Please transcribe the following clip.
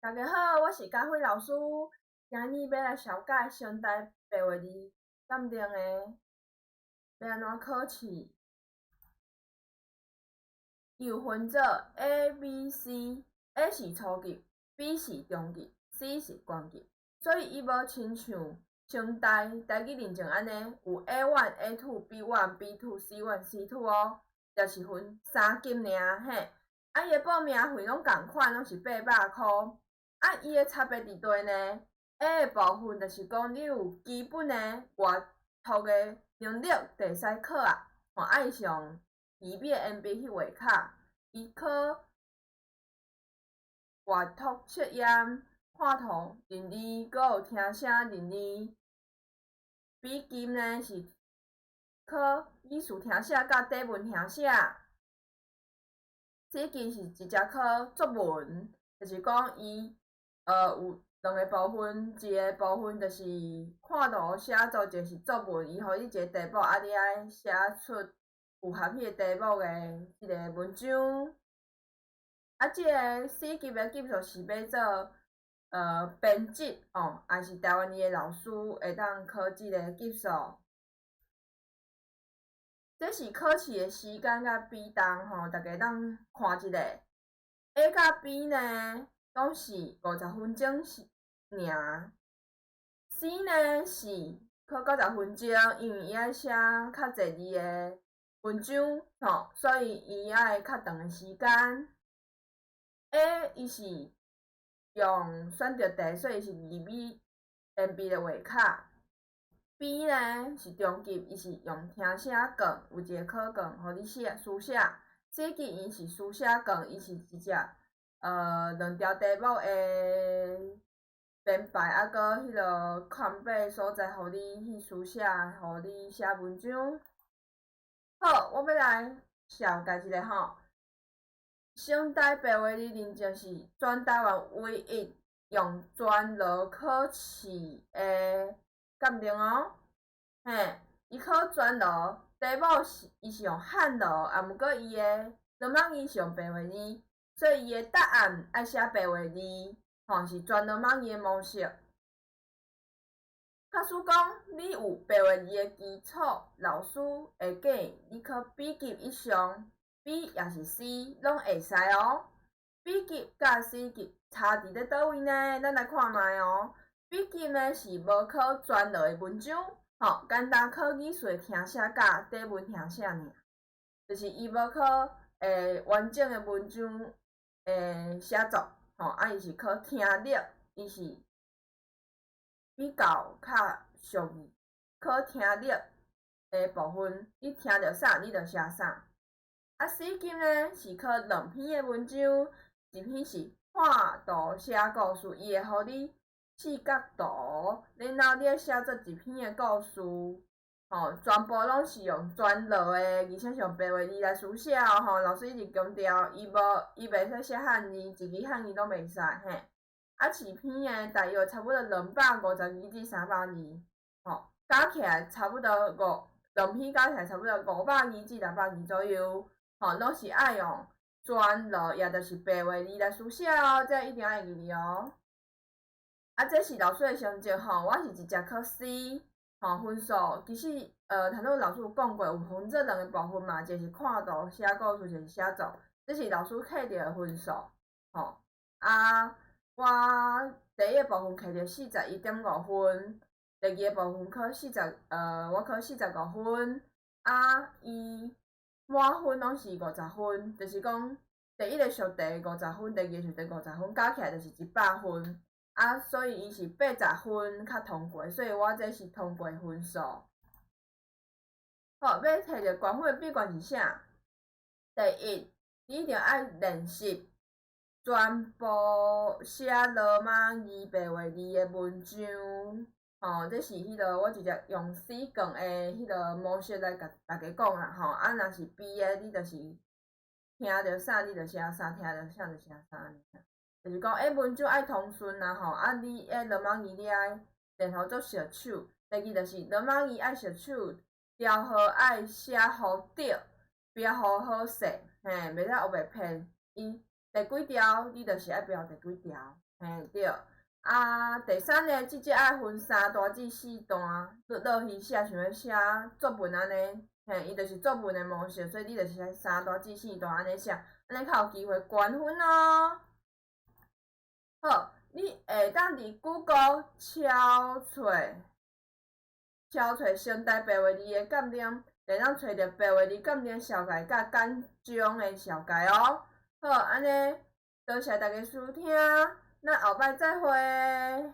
大家好，我是佳慧老師，今日欲來紹介成大白話字鑑定的，欲按怎考試？有分做 A、B、C，A 是初級，B 是中級，C 是高級，所以伊無親像成大台語認證按呢，有 A1、A2、B1、B2、C1、C2 哦，就是分三級爾嘿。啊，伊的報名費攏仝款，攏是八百箍。啊，伊的差別佇佗呢？A 的部分就是講你有基本的閱讀的能力，就會使考啊。吼，啊，伊是用字母鉛筆去畫卡，伊考閱讀測驗、看圖認字，閣有聽聲認字。B 級呢是考語詞聽寫佮短文聽寫。C 級是直接考作文，就是講伊有兩个部分，一个部分就是看圖寫作，一个是作文，伊予你一个題目，啊，你愛寫出符合彼個題目的彼个文章。啊，這个 C 級的級數是欲做編輯哦，抑是台灣語的老師會當考這个級數。這是考試的時間佮比重吼，大家當看一下。A 佮 B 呢，攏是50分鐘是爾。C 呢是考90分鐘，因為伊愛寫較濟字的文章吼，所以伊愛較長的時間。A 伊是用選擇題，所以是字母鉛筆的畫卡。B 呢是中級，伊是用聽寫卷，有一個考卷予你寫書寫。C 級伊是書寫卷，伊是直接兩條題目的編排，啊，閣彼个空白所在，予你去書寫，予你寫文章。好，我欲來紹介一下吼。成大白話字認證是全台灣唯一用全羅考試的鑑定哦。嘿，伊考全羅題目是伊是用漢羅，啊，毋過伊的羅馬字是用白話字，所以伊的答案愛寫白話字，吼，是全羅馬字的模式。假使講你有白話字的基礎，老師會建議你考 B 級以上，B 抑是 C 攏會使哦。B 級佮 C 級差佇咧佗位呢？咱來看覓哦。B 級呢是無考全羅的文章，吼，簡單考語詞聽寫佮短文聽寫爾，就是伊無考完整的文章寫作，吼，啊伊是考聽力，伊是比較較俗語，考聽力的部分，你聽著啥，你就寫啥。啊，C 級呢是考兩篇的文章，一篇是看圖寫故事，伊會予你四角圖，然後你愛寫做一篇的故事，吼，全部攏是用全羅的，而且是用白話字來書寫哦，吼，老師一直強調，伊無伊袂使寫漢字，一支漢字攏袂使，嘿。啊，一篇的大約差不多252至300字，吼，加起來差不多五，兩篇加起來差不多500字至600字左右，吼，攏是愛用全羅，也就是白話字來書寫哦，這一定愛記得哦。啊，這是老師的成績吼，我是直接考 C，吼，分數其實頭拄老師有講過，有分這兩个部分嘛，一个是看圖寫故事，一個是寫作，這是老師計著的分數，吼，啊。我第一个部分摕著41.5分，第二个部分考四十，我考45分，啊，伊滿分攏是五十分，就是講第一个熟題五十分，第二个熟題五十分，加起來就是100分，啊，所以伊是80分較通過，所以我這是通過分數。好，欲摕著高分的秘訣是啥？第一，你一定愛練習。全部寫羅馬字白話字的文章，吼，這是彼个我直接用 C 卷的彼个模式來共大家講啦，吼，啊，若是 B 的，你就是聽著啥你就寫啥，聽著啥就寫啥爾。就是講，文章愛通順啦，吼，啊，你羅馬字你愛練予足熟手。第二就是羅馬字愛熟手，調號愛寫予對，標予好勢，嘿，袂使烏白騙伊。第幾條，你就是愛標第幾條，嘿對。啊，第三个，這節愛分三段至四段，你落去寫，像欲寫作文按呢，嘿，伊就是作文的模式，所以你就是三段至四段按呢寫，按呢較有機會懸分哦。好，你會當佇 Google 敲揣，敲揣成大白話字的鑑定，會當揣著白話字鑑定紹介佮簡章的紹介哦。好，按呢，多謝大家收聽，咱後擺再會。